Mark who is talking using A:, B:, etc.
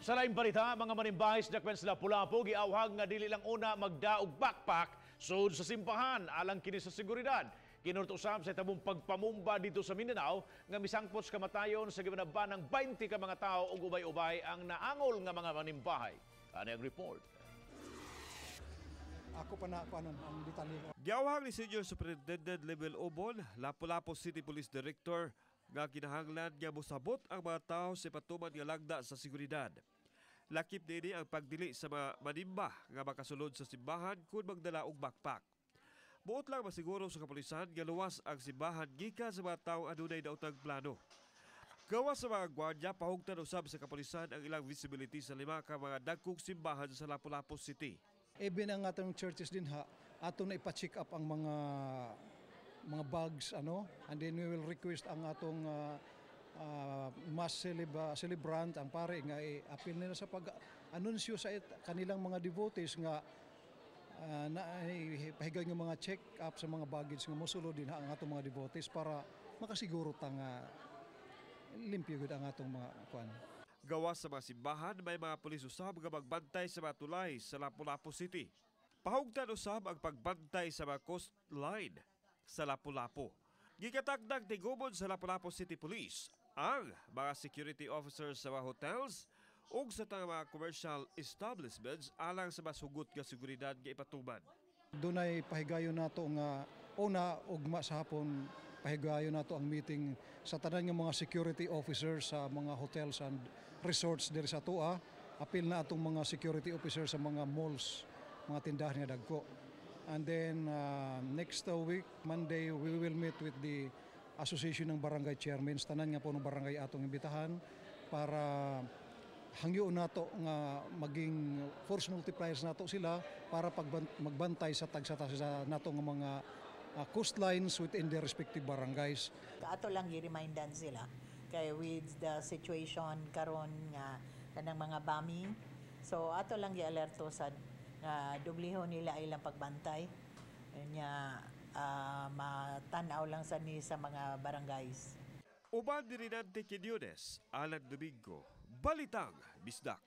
A: Sa laing balita, mga manimbahay sa Dakbayan sa Lapu-Lapu giawhag nga dili lang una magda og backpack sud sa simbahan alang kini sa seguridad. Kinurot usab sa tabong pagpamumba dito sa Mindanao nga misangpot sa kamatayon sa gibanaba ng 20 ka mga tao ug ubay-ubay ang naangol nga mga manimbahay. Ano ang report?
B: Ako pa na ako ang detalye.
C: Giawhag ni Senior Superintendent Lemuel Obon, Lapu-Lapu City Police Director, nga kinahanglan nga mosabot ang mga tao sa ipatuman nga lagda sa seguridad. Lakip niini ang pagdili sa mga manimba nga makasulod sa simbahan kung magdala og backpack. Buot lang masiguro sa kapulisan nga luwas ang simbahan gikan sa mga tawo adunay daotang plano. Gawas sa mga gwardiya, pahugtan usab sa kapulisan ang ilang visibility sa lima ka mga dagkong simbahan sa Lapu-Lapu City.
B: Even ang atong churches din ha, ato na ipa-check up ang mga bags ano, and then we will request ang atong mass celebrant, ang pare, nga i-appeal nila sa pag-anunsyo sa kanilang mga devotees nga na pahigayon nga mga check up sa mga baggage nga mosulod din ha ang atong mga devotees para makasiguro ta nga limpyo gud ang atong mga kuan.
C: Gawas sa mga simbahan, may mga pulis usab nga magbantay sa mga tulay sa Lapu-Lapu City. Pahugtan usab ang pagbantay sa mga coastline sa Lapu-Lapu. Gikatakdang tigumon sa Lapu-Lapu City Police ang mga security officers sa mga hotels ug sa tanang mga commercial establishments alang sa mas hugot nga seguridad nga ipatuman.
B: Dunay pahigayon nato nga una, ugma sa hapon pahigayon nato ang meeting sa tanan nga mga security officers sa mga hotels and resorts diri sa atoa. Apil na atong mga security officers sa mga malls, mga tindahan nga dagko. And then next week, Monday, we will meet with the Association ng Barangay Chairmen, tanan nga po ng barangay atong imbitahan para hangyoon nato nga maging force multipliers nato sila para magbantay sa tagsa sa nato nga mga coastlines within their respective barangays.
D: Ato lang gi-remindan sila kay with the situation karon nga kanang mga bombing. So ato lang gi-alerto sad nga dublihon nila ilang pagbantay nya matan-aw lang sa ni sa mga barangays.
C: Uban ni Rinante Quiñones, Alan Domingo, Balitang Bisdak.